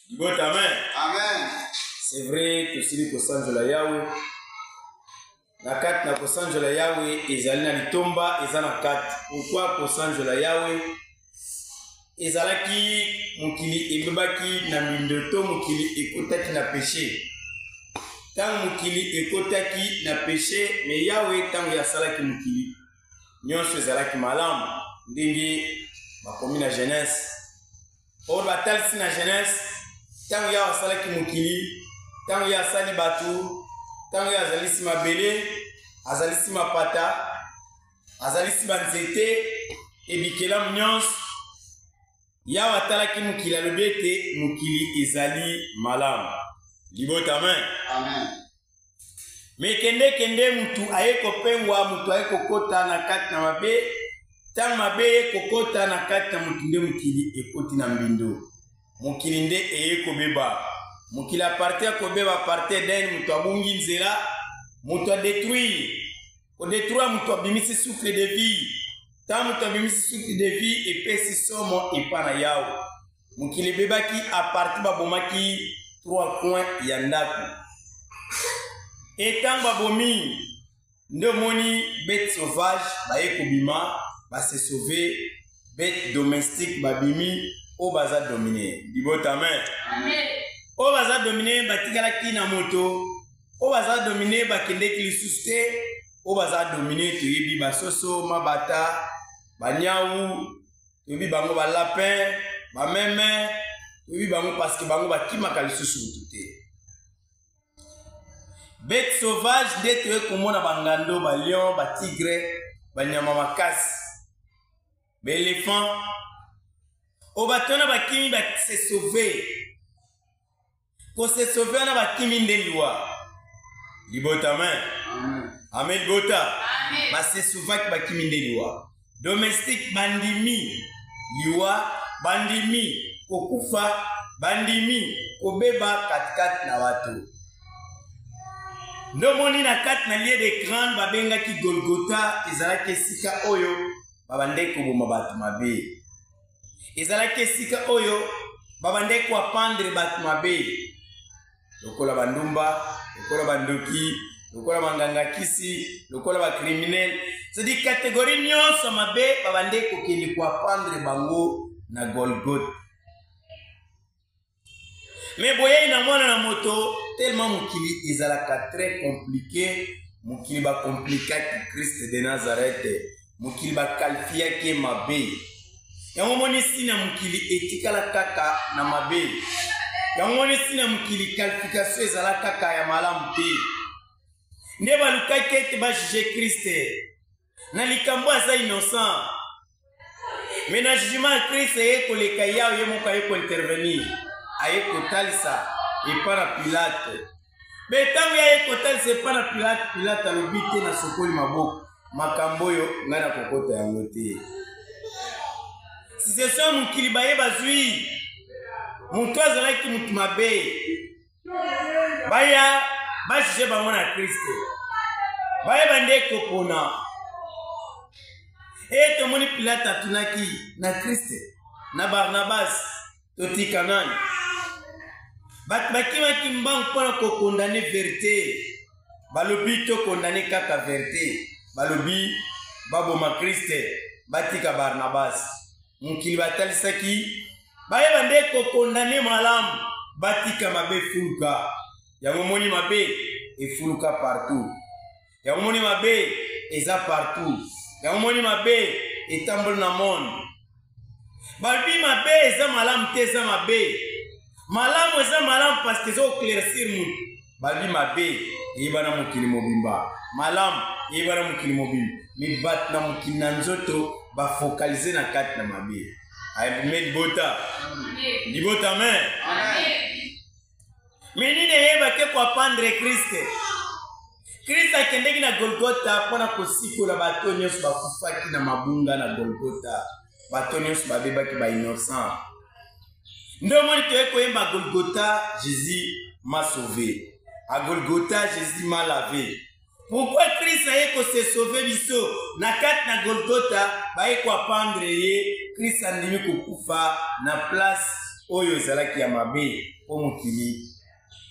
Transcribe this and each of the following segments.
Libota amen. Amen. C'est vrai tosili kosanzola Yawe. Na kati na kosanzola Yawe ezali na litomba eza na kati. Pourquoi kosanzola Yawe? Ezalaki mokili ebebaki na mbindo to mokili ekotaki na peche. Ntango mokili ekotaki na peche, me Yawe ntango ye asalaki mokili nyonso ezalaki malamu ndenge bakomi na Genèse Oyo batalisi na Genese, ntango Yawe asalaki mokili, ntango ye asali bato, ntango ye azalisi mabele, azalisi mapata, azalisi banzete, ebikelamu nyonso, Yawe atalaki mokili, alobi ete mokili ezali malamu. Libota, amen. Amen. Me kende kende mutu aye kopengwa, mutu aye kokota na kati na mabe. Ntango mabe eye kokota na kati na mutu nde mokili ekoti na mbindo. Mokili nde eye kobeba. Mokili a partir ya kobeba partir Eden, mutu abungi nzela, mutu a detruire. Kodetruire mutu abimisi souffle de vie. Ntango mutu abimisi souffle de vie epesi somo epa na Yawe. Mokili ebebaki a partir babomaki trois coins ya ndako. E ntango babomi nde omoni bete sauvage baye kobima ba se sauver, bete domestique babimi oyo baza domine. Libota amen. Oyo baza domine batikalaki na moto, oyo baza domine bakendeki lisusu te, oyo baza domine toyebi basoso, mabata, banyau toyebi bango ba lapin ba meme toyebi bango parce que bango bakimaka lisusu motu te bete sauvage nde toye komona bangando ba lion ba tigre banyama makasi baelephant oyo bato wana bakimi ba se sauver ko se sauver wana bakimi nde liwa libota amen amen libota ba se sauvaki bakimi nde liwa domestique bandimi liwa bandimi kokufa bandimi kobeba katikati na bato nde omoni na kati na lieu de crâne babengaki Golgotha ezalaki esika oyo babandaki koboma bato mabe Ezalaki esika oyo babandaki koapandre bato mabe lokola bandumba, lokola bandoki, lokola bangangakisi, lokola bacriminel, c'est-à-dire catégorie nyonso mabe babandaki kokende koapandre bango na Golgotha. Me boyei na mwana na moto tellement mokili ezalaka très compliqué, mokili bakomplikaki Christ de Nazareth, mokili bakalfiaki ye mabe. Yango moni si na mokili etikala kaka na mabe. Yango moni si na mokili qualification ezala kaka ya malamu te. Nde balukaki ete bajuge Christ na likambo aza innocent. Me na jugement ya Christ eye koleka Yawe ye moko aye kointervenir, aye kotalisa epa na Pilate. Me ntango ye aye kotalisa epa na Pilate, Pilate alobi te nasokoli maboko, makambo oyo ngai nakokota yango te. Situation ya mokili baye bazwi moto azalaki moto mabe baya bajuge bango na Kristo, bayeba nde kopona. E tomoni Pilate atunaki na Kristo na Barnabas, totika nani? Bato bakimaki mbangu mpo na kokondane verite, balobi tokondane kaka verite, balobi baboma Kristo, batika Barnabas. Mokili batalisaki bayeba nde kokondane malamu, batika mabe efuluka. Yango moni mabe efuluka partout, yango moni mabe eza partout, yango moni mabe etamboli na monde. Balobi mabe eza malamu te, eza mabe. Malamu eza malamu parce que eza koeclaircir mutu. Balobi mabe eyebana mokili mobimba, malamu eyebana mokili mobimba, me bato na mokili na nzoto bafokalize na kati na mabe. Aime libota, libota amen. Me nini eyebaki koapandre Christ? Christ akendeki na Golgotha mpo na kosikola bato nyonso bakufaki na mabunga na Golgotha, bato nyonso babebaki ba innocent. Nde omoni toye koyemba Golgotha, Jésus m'a sauvé. À Golgotha, Jésus m'a lavé. Pourquoi Christ aye ko se sauver biso na kati na Golgotha, baye koapandre ye, Christ andimi kokufa na place. oyo ezalaki ya mabe mpo mokili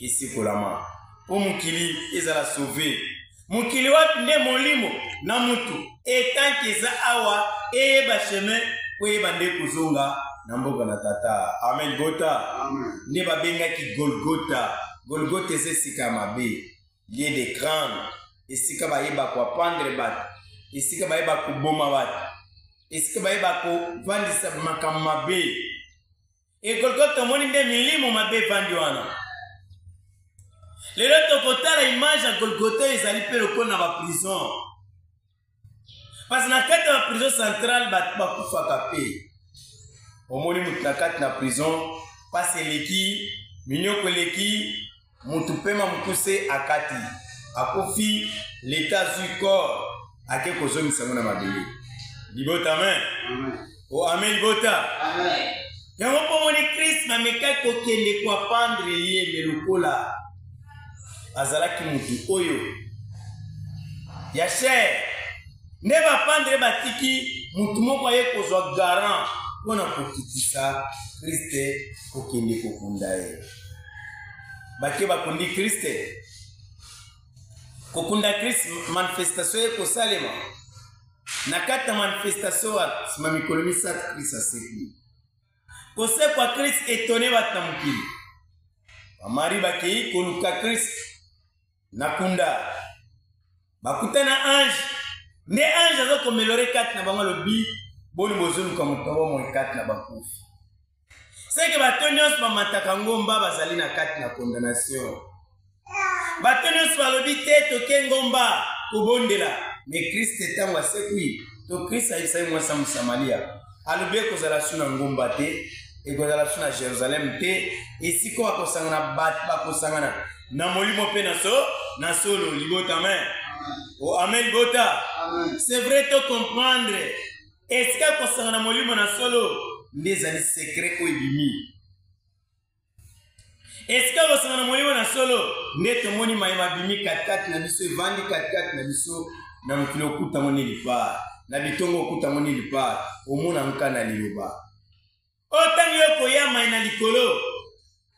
esikolama, mpo mokili ezala sauve. Mokili wapi nde molimo na mutu etanke eza awa eyeba chemin mpo eyeba nde kozonga na mboka na tata. Amen bota. Amen. Nde babengaki Golgota. Golgota eza esika ya mabe, lieu de crâne, esika bayeba koapandre bato, esika bayeba koboma bato, esika bayeba kovandisa makambo mabe. E Golgota omoni nde milimo mabe evandi wana. Lelo tokotala image ya Golgota ezali mpe lokola na baprison, parce na kati ya baprison centrale bato bakufaka mpe. Omoni moto na kati na prison, mpasi eleki, minyoko eleki, moto pema mokuse akati, akufi, leta azwi corps ake kozongisa yango na mabele. Libota amen. O amen libota. Amen. Yango mpo omoni Christ bamekaki kokende koapandre ye, me lokola azalaki motu oyo ya chair nde bapandre, batiki motu moko aye kozwa garant mpo na kokitisa Christ kokende kokunda ye. Bake bakundi Christ. Kokunda Christ, manifestation ye kosalema. Na kati ya manifestation wa nsima mikolo misato Christ asekwi. Kosekwa Christ etone bato na mokili. Bamari bakei koluka Christ na kunda, bakutana ange. Nde ange aza komelore kati na bango, alobi boni bozoluka moto bomoi kati na bakufi? Seke bato nyonso bamataka ngomba bazali na kati na condamnation. Bato nyonso balobi te toke ngomba kobondela. Me Krist ntango asekwi, to Krist ayebisaki mwasi ya Mosamalia, alobi ekozala su na ngomba te, ekozala su na Jerusalem te, esika bakosangana bato bakosangana na molimo mpe na so na solo. Libota amen. O amen libota. C'est vrai, to comprendre esika kosangana molimo na solo nde ezali secret oyo ebimi. Esika kosangana molimo na solo nde tomoni maye mabimi katikati na biso, evandi katikati na biso na mokili. Okutango nini part na bitongo, okutango nini part, omona nka na liloba oyo ntango yo koya mai na likolo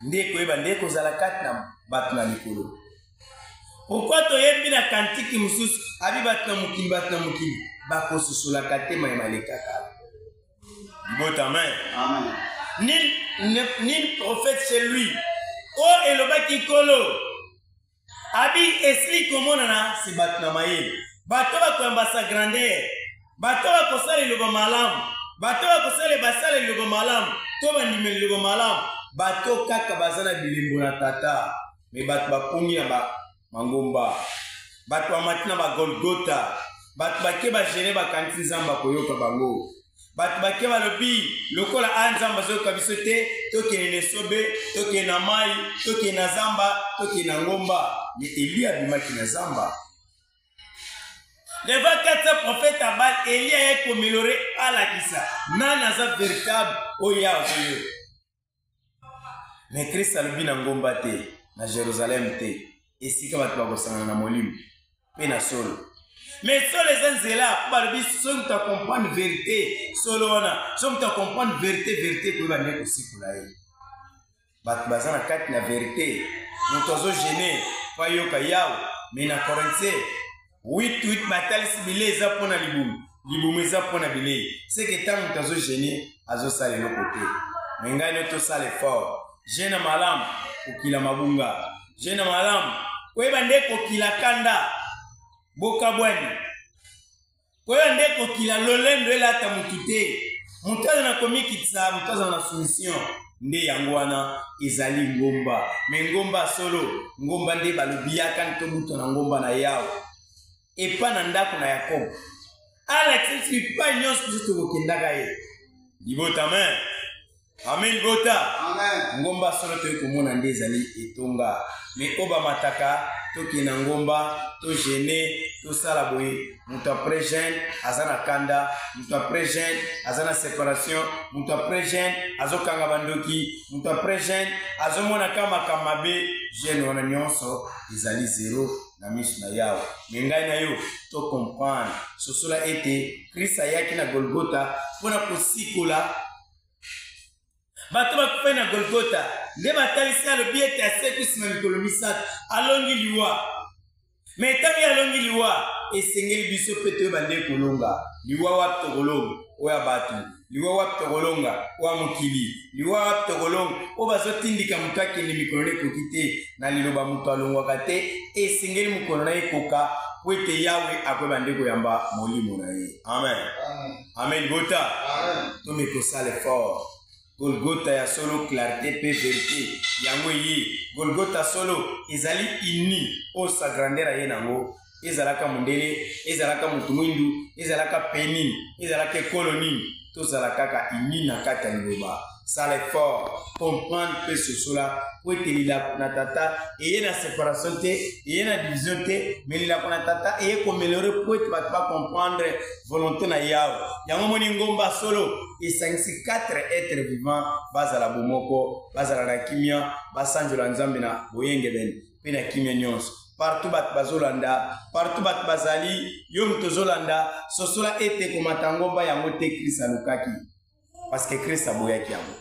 nde ekoyeba nde kozala kati na bato na likolo. Pourkui toyembi na kantiki mosusu abi bato na mokili, bato na mokili bakososolaka te mai malekaka. Libota amen. Amen. Nul prophète chez lui oyo elobaki nkolo abi esili komonana si bato na mayele, bato bakoyamba sa grandeur, bato bakosala liloba malamu, bato bakosala basala liloba malamu to bandima liloba malamu, bato kaka baza na bilembo na tata. Me bato bapungi na ba mangomba, bato bamati na bagolgota, bato bake bagene, bakanisi Nzambe akoyoka bango. Bato bake balobi lokola a Nzambe azoyoka biso te, tokende na esobe, tokende na mai, tokende na zamba, tokende na ngomba. Me Eli abimaki na zamba devant 400 prophète ya Baal. Eli ayaki komelore, alakisa nani aza véritable oyo ye azoyoka. Me Krist alobi na ngomba te, na Jerusalem te, esika bato bakosangana na molimo mpe na solo. Me solo eza nzela, mpo balobi soki moto akomprendre verité, solo wana, soki moto akomprendre verité, verité koyeba nde kosikola ye. Bato baza na kati na verité, moto azogene mpo ayoka Yawe. Me na Corinthien 8:8 batalisi bilei eza mpo na libumu, libumu eza mpo na bilei. Seke ntango moto azogene azosala eloko te. Me ngai no tosala effort, gene malamu kokila mabunga, gene malamu koyeba nde kokila kanda bokabwani, koyeba nde kokila lolendo elata motu te. Moto aza na komikitisa, moto aza na soumission, nde yango wana ezali ngomba. Me ngomba solo, ngomba nde balobi yaka ntobuto na ngomba na Yawe epa na ndako na Yakobo, alakisa biso bipai nyonso biso tokokendaka ye. Libota amen. Amen libota. Amen. Ngomba solo toyei komona nde ezali etonga. Me oyo bamataka tokende na ngomba, togene, tosala boye, moto après jeune aza na kanda, moto après jeune aza na séparation, moto après jeune azokanga bandoki, moto après jeune azomona ka makambo mabe. Jeune wana nyonso ezali zero na miso na Yawe. Me ngai na yo to comprendre, sosola ete Krist ayaki na Golgota mpo na kosikola. Bato bakufaki na Golgota nde batalisi alobi ete asekwi nsima mikolo misato, alongi liwa. Me ntango ye alongi liwa, esengeli biso mpe toyeba nde kolonga liwa. Wapi tokolonga oyo ya bato? Liwa wapi tokolonga oyo ya mokili? Liwa wapi tokolonga oyo bazotindika moto akende mikolo na ekoki te? Na liloba moto alongwaka te, esengeli mokolo na ekoka mpo ete Yawe akoyeba nde koyamba molimo na ye. Amen, amen. Libota, tomeka kosala effort. Golgota ya solo, clarté mpe verité yango eye. Golgota solo ezali ini oyo sa grandeur aye nango, ezalaka mondele, ezalaka moto mwindu, ezalaka pays nini, ezalaka ekolo nini, tozala kaka ini na kati ya liloba. Sala effort, comprendre mpe sosola po ete lilako na tata eye na separation te, eye na division te, mais lilako na tata eye komelore po ete bato bacomprendre volonté na Yawe. Yango moni ngomba solo esangisi 4 êtres vivants, bazala bomoko, bazala na kimia, basanjola Nzambe na boyengebene mpe na kimia nyonso. Partout bato bazolanda, partout bato bazali, yo moto ozolanda, sosola ete komata ngomba yango te Christ alukaki, parce que Christ aboyaki yango.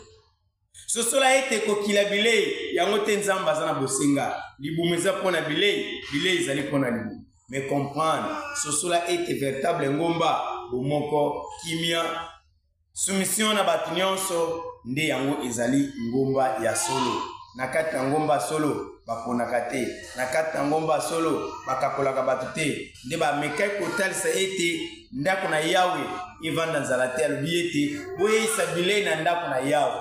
Sosola ete kokila bilei yango te Nzambe aza na bosenga. Libumu eza mpo na bilei, bilei ezali mpo na libumu. Mais comprendre, sosola ete véritable ngomba, bomoko, kimia, soumission na bato nyonso, nde yango ezali ngomba ya solo. Na kati na ngomba ya solo baponaka te, na kati na ngomba ya solo bakakolaka bato te. Nde bamekaki kotalisa ete ndako na Yawe evanda nzala te. Alobi ete boyeisa bilei na ndako na Yawe.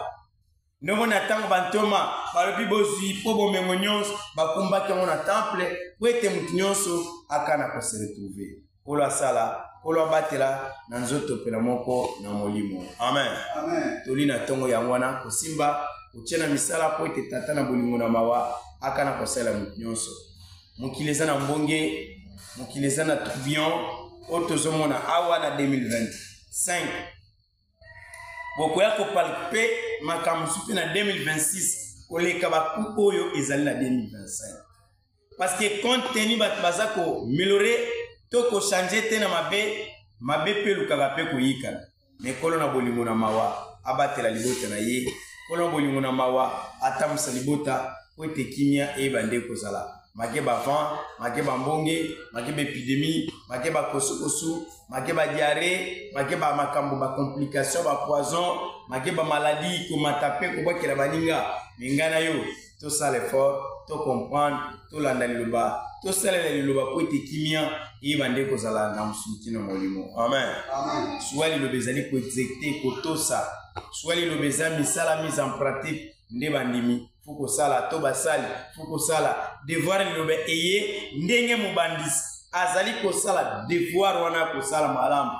Ndongo na ntango bantoma balobi bozwi mpo bomengo nyonso bakumbaki yango na temple mpo ete moto nyonso akana kose retrouver. Nkolo asala, Nkolo abatela na nzoto mpe na moko na molimo. Amen, amen. Toli na ntongo yango wana kosimba kotia na misala mpo ete tata na bolingo na mawa akana kosalela moto nyonso. Mokili eza na mbonge, mokili eza na tourbillon oyo tozomona awa na 2025. Bokoya kopalpe makambo mosusu mpe na 2026 koleka baku oyo ezali na 2025, parce que compte tenu bato baza komelore to kochange te na mabe, mabe mpe elukaka mpe koyikana. Me Nkolo na bolingo na mawa abatela libota na ye. Nkolo na bolingo na mawa atambusa libota mpo ete kimia eyeba nde kozala. Make ba vent, make ba mbonge, make ba epidemie, make ba kosukosu, make ba diarrhée, make ba makambo, ba complication, ba poison, make ba maladie komata mpe kobwakela baninga. Me ngai na yo tosala effort, to comprendre, tolanda liloba, tosalela liloba mpo ete kimia eyeba nde kozala na mosuni kino molimo. Amen, amen. Suwa liloba ezali koexecte, kotosa. Suwa liloba eza misala, mise en pratique. Nde bandimi fo kosala to basali fo kosala devoir. Liloba eye ndenge mobandisi azali kosala devoir wana kosala malamu.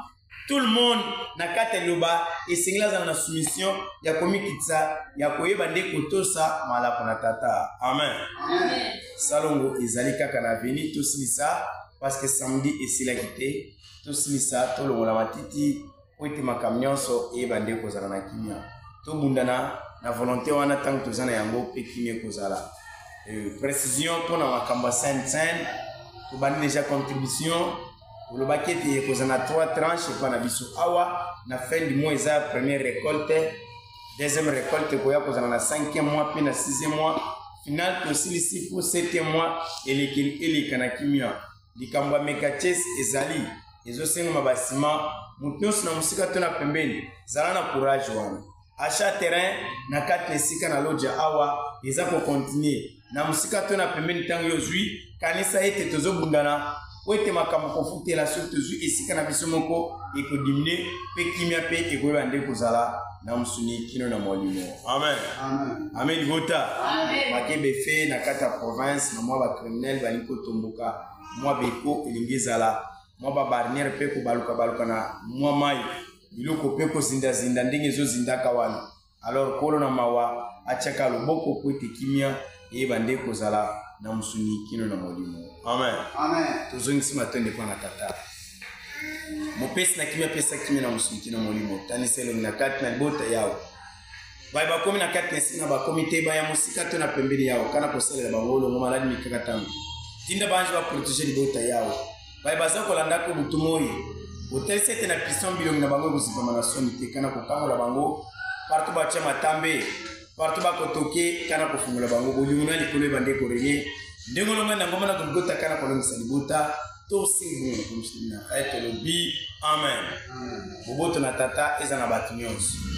Tout le monde na kati ya liloba esengeli azala na soumission ya komikitisa, ya koyeba nde kotosa malako na tata. Amen, amen. Salongo ezali kaka na aveni, tosilisa parce que samedi esilaki te. Tosilisa, tolongola matiti mpo ete makambo nyonso eyeba nde kozala na kimia. Tobundana na volonté wana ntango toza na yango mpe kimia ekozala. Précision mpo na makambo ya sainte sainte, tobandi déjà contribution. Tolobaki ete ekozala na 3 tranches epa na biso awa na fin du mois. Eza première récolte, deuxième récolte ekoya kozala na 5e mois mpe na 6e mois final. Tosilisi mpo 7e mois eleki eleka na kimia. Likambo ya mekaches ezali ezosengama basima, moto nyonso na mosika to na pembeni zala na courage wana. Achat terrain na kati na esika na loja awa eza kokontinue na mosika to na pembeni. Ntango yo ozwi, kanisa ete tozobundana po ete makambo kofutela, soki tozwi esika na biso moko ekodimine mpe kimia mpe ekoyeba nde kozala na mosuni kino na molimo. Amen, amen, amen. Libota, makebe fe na kati ya province na mwa bacriminel balingi kotomboka, mwa beko elingi ezala mwa babarniere mpe kobalukabaluka na mwa mai, biloko mpe kozindazinda ndenge ezozindaka wana. Alors Nkolo na mawa atiaka loboko mpo ete kimia eyeba nde kozala na mosuni kino na molimo. Amen, amen. Tozongisi matondi mpo na tata mopesi na kimia, apesa kimia na mosuni kino molimo. Tanisa elongi na kati na libota yawe. Baye bakomi na kati na esika bakomi te, baya mosika to na pembeni yawe, kana kosalela bango olongo maladi mikakatano. Tinda baange baprotege libota yawe. Baye baza kolandako butu moi, otalisi ete na pison bilongi na bango ekozipama na soni te, kana kokangola bango. Partout batia matambe, partout bakotoke, kana kofungola bango bolingo na likolo ebande korenye. Ndenge olonga na ngomba na Golgotha kana kolongisa libota, tosengi bongo na komisi na ngai tolobi amen. Boboto na tata eza na bato nyonso.